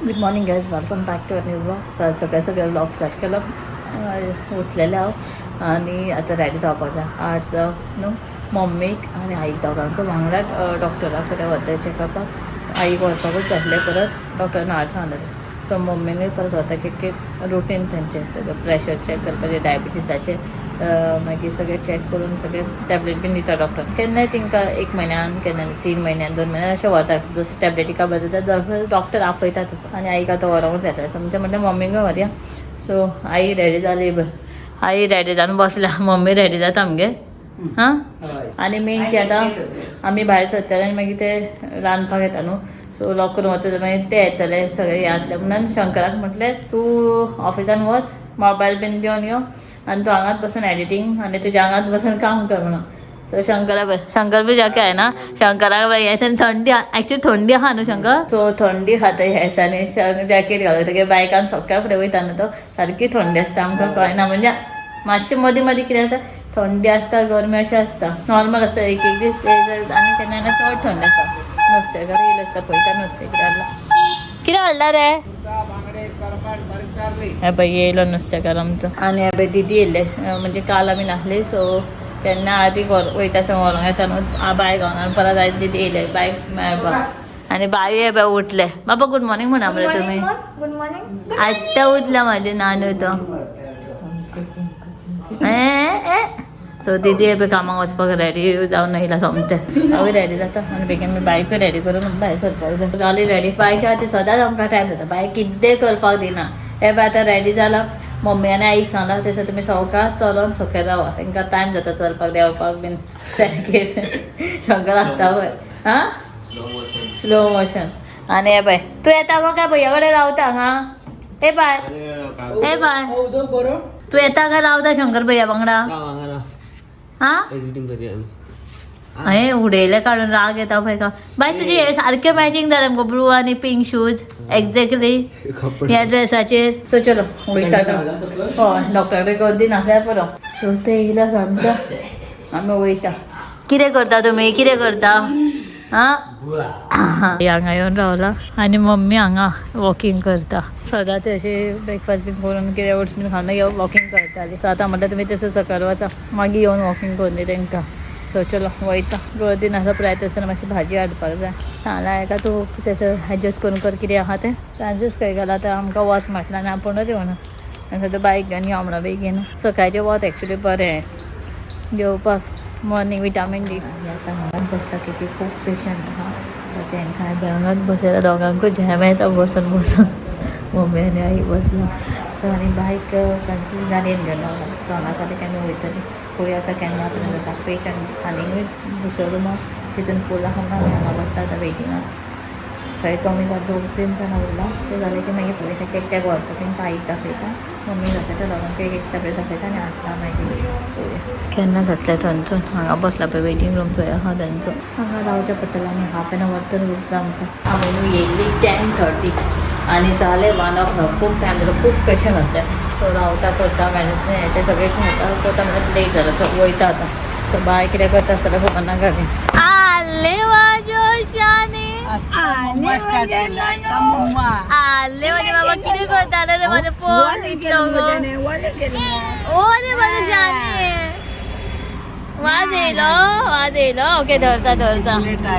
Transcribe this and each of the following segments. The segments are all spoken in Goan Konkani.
Good morning guys, welcome back to new vlog. सकाळी सगळे व्लॉग स्टार्ट केलो. उठलेले हांव आनी आतां रेडी जावपाक जाय. आज न्हू मम्मीक आनी आईक दोगांकूय वांगडा डॉक्टरा कडेन वता चॅकअपाक. आईक व्हरपाकूच जातलें परत, डॉक्टरान आज सांगलेलें. सो मम्मीनूय परत वता की रुटीन तेंचें सगळें प्रेशर चॅक करपाचें, डायबिटीजाचें, मागीर सगळें चॅक करून सगळें टॅबलेट बीन दिता डॉक्टर. केन्नाय तांकां एक म्हयन्यान, केन्ना 3 म्हयन्यान, 2 म्हयन्यान अशें व्हरता. जशें टॅबलेटी बदलता, डॉक्टर आपयता तसो. आनी आईक आतां व्हरोंकूच जातलें. सो म्हणजे म्हटलें मम्मीकूय व्हरया. सो आई रेडी जाली, आई रेडी जावन बसल्या, मम्मी रेडी जाता आमगे. हां, आनी मेन की आतां आमी भायर सरतले आनी मागीर ते रांदपाक येता न्हू, सो लॉक करून वचत, मागीर ते येतले सगळे हे आसले म्हणून शंकराक म्हटलें तूं ऑफिसान वच, मोबायल बीन घेवन यो आनी तूं हांगाच बसून एडिटींग आनी तुज्या हांगाच बसून काम कर म्हणून. सो शंकरा पळय, शंकर बी जाके आहे ना. शंकराक पळय, ह्या थंडी, एक्चुअली थंडी आहा न्हू शंकर? सो थंडी खाता ह्या दिसांनी, जॅकेट घालून तेगे बायकान सगळ्या फुडें वयता न्हू तो, सारकी थंडी आसता. आमकां कळना, म्हणजे मातशें मदीं मदीं कितें जाता, थंडी आसता, गरमी अशें आसता, नॉर्मल आसता एक एक दीस आनी केन्ना केन्ना चड थंडी आसता. नुस्तेकार येयलो आसता, पळयता नुस्तें कितें हाडलां. कितें हाडलां रे? हे पळय, येयलो नुस्तेकार आमचो. आनी हे पळय, दिदी येयल्ले. म्हणजे काल आमी नासली, सो तेन्ना आदी वयता आसतना व्हरोंक येता न्हू बाय गावन. आनी परत आयज दिदी येयले बायक मेळपाक. आनी बाई हे पळय उठले. बाबा, गुड मॉर्निंग म्हणा बरें तुमी. Good morning. आत्तां उठला म्हाजे नानू तो. सो दिदी हे पळय कामाक वचपाक रेडी जावन येयला सोमतें. हांवूय रेडी जाता आनी बेगीन मी बायकूय रेडी करून भायर सरपाक जाय. जाली रेडी. बायच्या खातीर सदांच आमकां टायम जाता, बाय कितें करपाक दिना. हे पळय, आतां रेडी जाला. मम्मी आनी आईक सांगला तशें तुमी सवकास चलोन सकयल रावा, तांकां टायम जाता चलपाक देंवपाक बीन. सारकें शंकर आसता पळय. आं, स्लो मोशन. आनी हे पळय, तूं येता गो काय भैया कडेन रावता हांगा? ए बाय, ए बाय, तूं येता काय रावता शंकर भैया वांगडा? हा. एडिटिंग करूया. हांवें उडयलें काडून, राग येता पळय का. बाय, तुजे हे सारकें मॅचिंग जालें मुगो, ब्लू आनी पिंक शूज एक्झॅक्टली. कपडे. ह्या ड्रेसाचेर. सो चलो, वयता आतां. हय, डॉक्टरा कडेन गर्दी नासल्यार पुरो. सो ते येयला सामको, आमी वयता. कितें करता तुमी? कितें करता? आं, हांगा येवन रावला आनी मम्मी हांगा वॉकिंग करता. सदां ते अशें ब्रेकफास्ट बीन करून, कितें ओट्स बीन खावन येवन वॉकिंग करताली. सो आतां म्हटल्यार तुमी तसो सकयल वचा, मागीर येवन वॉकिंग करून दी तांकां. सो चलो, वयता. गर्दी नासल्यार पुराय. आसतना मातशी भाजी हाडपाक जाय. सांगलां हेका, तूं तेचो एडजस्ट करून कर कितें आहा तें. फ्रांसीस खंय गेला? आतां आमकां वच म्हटलां आनी आपुणूच येवना. आनी सद्दां बायक घेवन यो म्हणून बेगीन. सकाळचें वत एक्चुली बरें घेवपाक, मॉर्निंग विटामीन डी. आतां हांगाच बसता की खूब पेशंट आहा, तांकां हांगाच बसयला. दोगांकूय झेम येता बसून बसून. मम्मी आनी आई बसला. सो आनी बायक फ्रांसीस गाडयेन घेवन रावला. सो हांगा खाली केन्ना वयतली पळोवया आतां केन्ना पर्यंत जाता. पेशंट आनीकूय दुसरो रुमा तितून फूल आहा म्हणून आमी हांगा बसता आतां वेटिंगाक. थंय कमी जाता, दोन तीन जाणां उरला. ते जालें की मागीर पळयता, एकट्याक व्हरता तांकां, आईक दाखयता, मम्मी दाखयता, दोगांक एक एक सेपरेट दाखयता आनी हाडटा मागीर. पळोवया केन्ना जातलें. थंयसून हांगा बसला पळय, वेटींग रूम थंय आहा तेंचो. हांगा रावचें पडटलें आनी हाफ एन our तर उरता आमकां. आमी न्हू येयल्ली 10:30 आनी जालें 1 ओ क्लॉक. खूब टायम जालो, खूब पेशंट आसले. सो रावता करता मॅनेजमेंट हें तें सगळें खाता करता म्हणल्यार लेट जालो. सो वयता आतां. सो बाय कितें करता आसतलें खबर ना. गाडी आले वाजो शानी. आले माझे बाबा. कितें करताले रे माझे पोर इतलो गो? ओ रे माझे शानी, वाज येयलो, वाज येयलो. ओके, धरता धरता.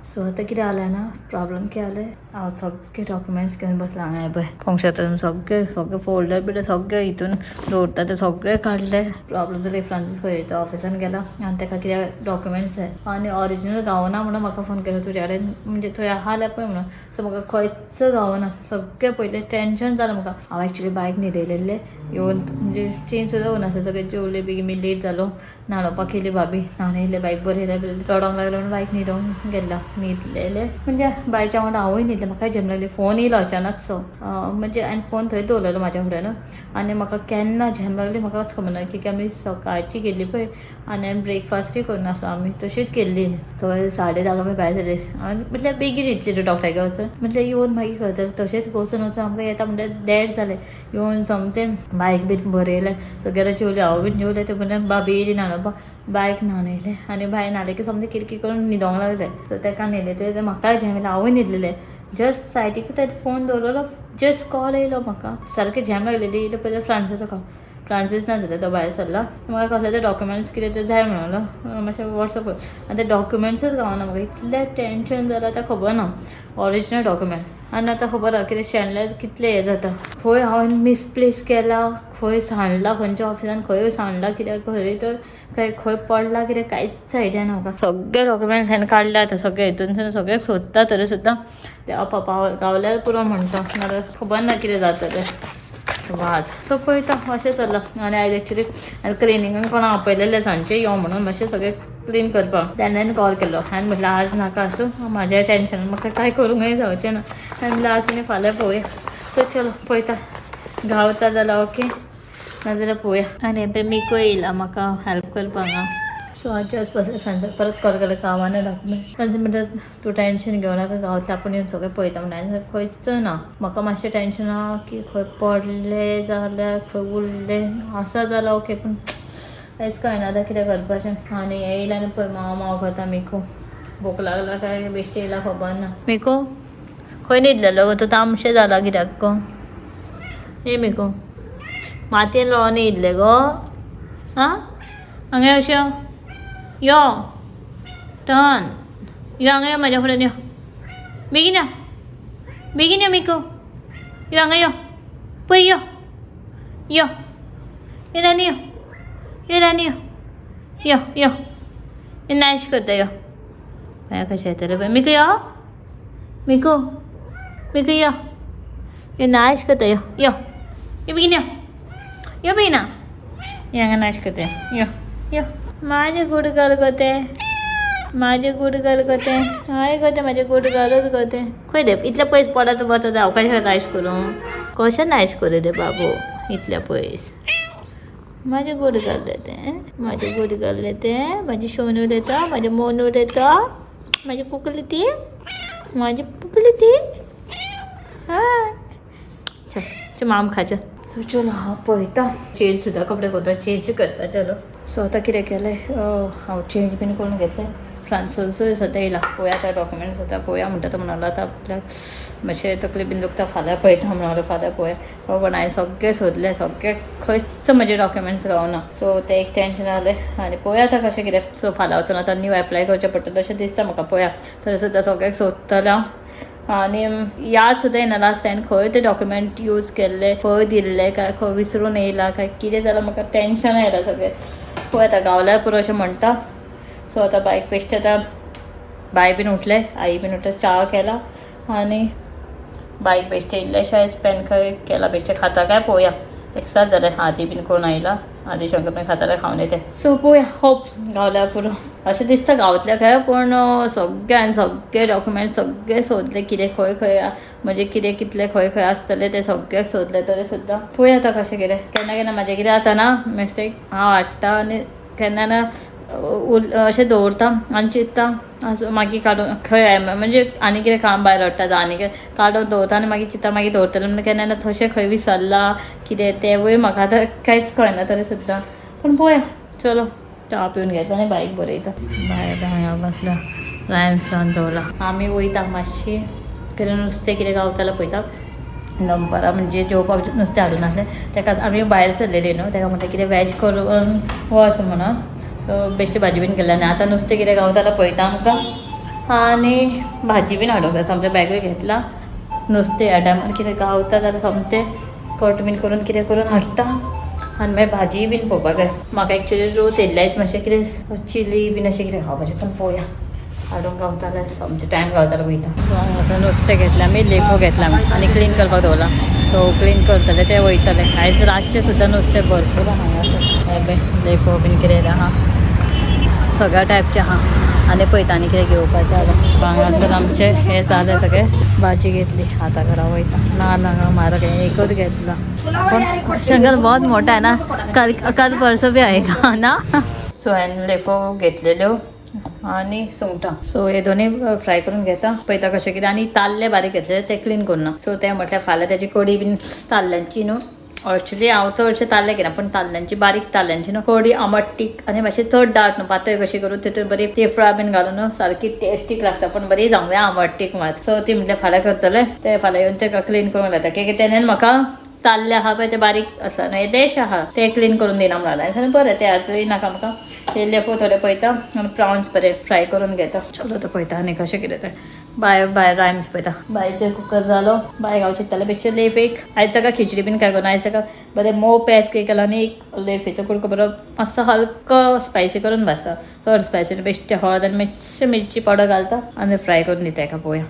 सो आतां कितें जालें ना, प्रॉब्लम कितें जालें, हांव सगळे डॉक्युमेंट्स घेवन बसलां हांगा. पळय, पळोवंक शकता तुमी, सगळे सगळे फोल्डर बिल्डर सगळे हितून दवरता, ते सगळे काडले. प्रॉब्लम जाले, फ्रांसीस खंय तो ऑफिसान गेला आनी ताका कितें डॉक्युमेंट्स जाय आनी ऑरिजिनल गावना म्हणून म्हाका फोन केलो, तुज्या कडेन म्हणजे थंय आहा जाल्यार पळय म्हणून. सो म्हाका खंयच गावना, सगळें पयलें, टेंशन जालें म्हाका. हांव एक्चुली बायक न्हिदयलेलें येवन, म्हणजे चेंज सुद्दां उरनासलें. सगळें जेवलें बेगीन मी, लेट जालो. न्हाणोवपाक येयली भाभी, न्हाणयलें बायक, बरें येयलें. रडोंक लागलें म्हणून बायक न्हिदोवंक गेल्लो. न्हिदलेलें म्हणजे बायच्या वांगडा हांवूय न्हिदलें. म्हाकाय झेम लागली. फोन येयलो अचानक. सो म्हणजे हांवें फोन थंय दवरलेलो म्हाज्या फुड्यान आनी म्हाका केन्ना झेम लागली म्हाकाच खबर ना, की आमी सकाळची गेल्ली पळय आनी ब्रेकफास्टूय करिनासलो आमी, तशीच गेल्ली. थंय 10:30 आमी भायर सरले आनी म्हटल्यार बेगीन येतली डॉक्टरागेर वचून. म्हटल्यार येवन मागीर खंय तशेंच वचून वचून आमकां येता म्हणल्यार 1.5 जालें. येवन सोमतें बायक बीन बरयलें, सगळें जेवलें, हांव बीन जेवलें. ते म्हणल्यार भाभी येयली न्हाणोवपाक, बायक न्हाणयलें आनी बाय न्हालें की सोमतें किरकिर करून न्हिदोंक लागलें. सो ताका न्हिदलें, ते म्हाकाय झेम येयलें, हांवूय न्हिदलेलें. जस्ट सायडीकूच फोन दवरलो, जस्ट कॉल येयलो म्हाका. सारकें झॅम लागलेली. येयलो पयलीं फ्रांसीसचो कॉल. फ्रांसीस ना जाल्यार तो भायर सरला, म्हाका कसले ते डॉक्युमेंट्स कितें ते जाय म्हणलो, मातशें वॉट्सअप कर. आनी ते डॉक्युमेंट्सूच गावना. म्हाका इतलें टेंशन जालां आतां, खबर ना, ओरिजिनल डॉक्युमेंट्स. आनी आतां खबर आहा कितें शेणल्यार कितलें हें जाता. खंय हांवें मिसप्लेस केला, खंय सांडला, खंयच्या ऑफिसान खंय सांडला, कित्याक खंय तर खंय खंय पडला कितें, कांयच आयडिया ना म्हाका. सगळे डॉक्युमेंट्स हांवें काडले आतां, सगळे हितूनसून सगळे सोदता, तरी सुद्दां ते पप्पा गावल्यार पुरो म्हणटा, नाल्यार खबर ना कितें जाता तें. वाज सो पळयता अशें चल्लां. आनी आयज एक्चुली आनी क्लिनिंगाक कोणा आपयलेलें सांजचें यो म्हणून, मातशें सगळें क्लीन करपाक. तेन्ना कॉल केलो. हांवें म्हटलें आज नाका, आसूं, म्हाजें टेंशन, म्हाका कांय करूंकय जावचें ना. हांवें म्हणलें आज आनी फाल्यां पळोवया. सो चलो पळयता, गावता जाल्यार ओके, नाजाल्यार पळोवया. आनी पळय मिको येयला म्हाका हेल्प करपाक हांगा. सो हांव जस्ट बसलें, फ्रेंड्साक परत कॉल केलो, गांवाना डॉक्युमेंट. फ्रेंड्स म्हणटा तूं टेंशन घेवं नाका, गांवतलें आपूण येवन सगळें पळयता म्हणटा. आनी खंयच ना. म्हाका मातशें टेंशन आहा की खंय पडलें जाल्यार, खंय उरलें आसा जाल्यार ओके, पूण कांयच कळना आतां कितें करपाचें. आनी येयला आनी पळय माव माव करता मिको. भूक लागला काय बेश्टें येयला खबर ना. मिको खंय न्हिदलेलो गो तूं? तामशें जाला कित्याक गो? ये मिको, मातयेन लोळोन न्हिदलें गो? आं, हांगा अशें यो, टर्न यो, हांगा यो, म्हाज्या फुड्यान यो, बेगीन यो, बेगीन यो मिको, यो हांगा यो, पळय यो, यो यो रानी, यो यो रानी, यो यो यो, नाश करता यो. पळय कशें येतलें पळय. मिको यो, मिको, मिको यो, यो नाश करता, यो यो यो, बेगीन यो, यो बेगीन यो, हांगा नाश करता, यो यो. माझे गुड गर्ल गो तें, माझे गुड गर्ल गो तें, हय गो तें, म्हाजें गुड गर्लूच गो तें. खंय रे इतलें पयस पडत वचत हांव कशें नाश करूं, कशें नाश करूं रे बाबू इतलें पयस? म्हाजें गुड गर्ल तें, म्हाजें गुड गर्ल तें, म्हाजें शोनू येता, म्हाजें मोनू येता, म्हाजी कुकली ती, म्हाजी पुकली ती. हय, चल चल, माम खाचो. सो चलो हांव पळयता, चेंज सुद्दां कपडे करता, चेंज करता. चलो, सो आतां कितें केलें, हांव चेंज बीन करून घेतलें. फ्रांसूय सद्दां येयला, पळोवया आतां डॉक्युमेंट्स आतां पळोवया म्हणटा. तो म्हणलो आतां आपल्याक मातशें तकली बीन दुखता, फाल्यां पळयता म्हणलो, फाल्यां पळोवया. पण हांवें सगळें सोदलें, सगळें खंयच म्हजे डॉक्युमेंट्स गावना. सो तें एक टेंशन जालें. आनी पळोवया आतां कशें कितें. सो फाल्यां वचून आतां न्यू एप्लाय करचें पडटलें अशें दिसता म्हाका. पळोवया, तरी सुद्दां सगळ्याक सोदतलें हांव. आनी याद सुद्दां येना लास्ट टायम खंय ते डॉक्युमेंट यूज केल्ले, खंय दिल्ले, काय खंय विसरून येयला, काय कितें जालां. म्हाका टेंशन आयलां सगळें. पळय आतां गावल्यार पुरो अशें म्हणटा. सो आतां बायक बेश्टें, आतां बाय बीन उठलें, आई बीन उठलें, च्या केला आनी बायक बेश्टें इल्लेशें आयज पॅनकाय केला. बेश्टें खाता काय पळोवया. एक्स्ट्रा जालें, आदी बीन कोण आयला, आदी शंकर बीन खाताले, खावन येते. सो पळोवया, होप गावल्यार पुरो अशें दिसता गांवतल्या काय. पूण सगळे हांवें सगळे डॉक्युमेंट सगळे सोदले, कितें खंय खंय म्हणजे कितें कितले खंय खंय आसतले ते सगळ्याक सोदले, तरी सुद्दां पळोवया आतां कशें कितें. केन्ना केन्ना म्हाजें कितें जाता ना मिस्टेक, हांव हाडटा आनी केन्ना ना अशें दवरता आनी चिंत्ता मागीर काडून खंय, म्हणजे आनी कितें काम भायर पडटा जावं आनी कितें काडून दवरता आनी मागीर चिंत्ता मागीर दवरतलें म्हणून. केन्ना केन्ना तशें खंय विसरला कितें तेंवूय म्हाका आतां कांयच कळना, तरी सुद्दां पूण पळोवया. चलो, च्या पिवन घेता आनी बायक बरयता. बाय हांगा बसला, रायम्स लावन दवरला. आमी वयता मातशी कितें नुस्तें कितें गावतालें पळयता. दनपारां म्हणजे जेवपाक नुस्तें हाडूं नासलें तेका, आमी भायर सरलेली न्हू, तेका म्हणटा कितें वेज करून वच म्हणून. सो बेश्टी भाजी बीन केल्ली आनी आतां नुस्तें कितें गावता जाल्यार पळयता आमकां आनी भाजी बीन हाडूंक जाय. सोमतें बॅगूय घेतला. नुस्तें ह्या टायमार कितें गावता जाल्यार सोमतें कट बीन करून कितें करून हाडटा आनी मागीर भाजी बीन पळोवपाक जाय. म्हाका एक्चुली रोज येयल्लेच मातशें कितें चिली बीन अशें कितें खावपाचें, पूण पळोवया हाडूंक गावता जाल्यार. सोमतें टायम गावता जाल्यार वयता. सो हांगासर नुस्तें घेतलें आमी, लेफो घेतला आमी आनी क्लीन करपाक दवरला. सो क्लीन करतले ते वयतले. आयज रातचें सुद्दां नुस्तें भरपूर आहा हांगासर. हे पळय लेफो बीन कितें आहा, सगळ्या टायपचे आहा. आनी पळयता आनी कितें घेवपाचें जाल्यार. हांगासर आमचें हें जालें सगळें, भाजी घेतली, आतां घरा वयता. ना ना, म्हारग एकूच घेतला. पण शंकर बहुत मोठा आहे ना, कल कल परसों भी आएगा ना. सो हांवें लेफो घेतलेल्यो आनी सुंगटां, सो हे दोनूय फ्राय करून घेता, पळयता कशें कितें. आनी ताल्ले बारीक घेतले, ते क्लीन करून. सो ते म्हटल्यार फाल्यां तेजी कडी बीन ताल्ल्यांची न्हू. एक्चुली हांव चडशें ताल्ले घेना, पूण ताल्ल्यांची बारीक ताल्ल्यांची न्हू कडी आमटटीक आनी मातशें चड दाट न्हू, पातळ कशी करून तितून बरी तेफळां बीन घालून न्हू सारकी टेस्टीक लागता, पण बरी जावंक जाय आमटटीक मात. सो ती म्हटल्यार फाल्यां करतले ते, फाल्यां येवन तेका क्लीन करूंक लायता. कित्याक तेणेन म्हाका ताल्ले आहा पळय ते बारीक आसा न्हू, येदेशे आहा, ते क्लीन करून दिना म्हणलें. हांवें बरें ते आजूय नाका म्हाका. ते लेफो थोडे पळयता आनी प्रावन्स बरे फ्राय करून घेता. चलो आतां पळयता आनी कशें कितें तें. बाय बाय रायम्स पळयता. बायचो कुकर जालो. बाय हांव चिंत्तालें बेश्टें लेफ एक आयज ताका खिचडी बीन काय करूं. आयज ताका बरें मोव पेज केला आनी एक लेफीचो कुडको बरो मातसो हलको स्पायसी करून भाजता. चड स्पायसी न्हू, बेश्टें हळद आनी मातशें मिरची पावडर घालता आनी फ्राय करून दिता एका पळोवया.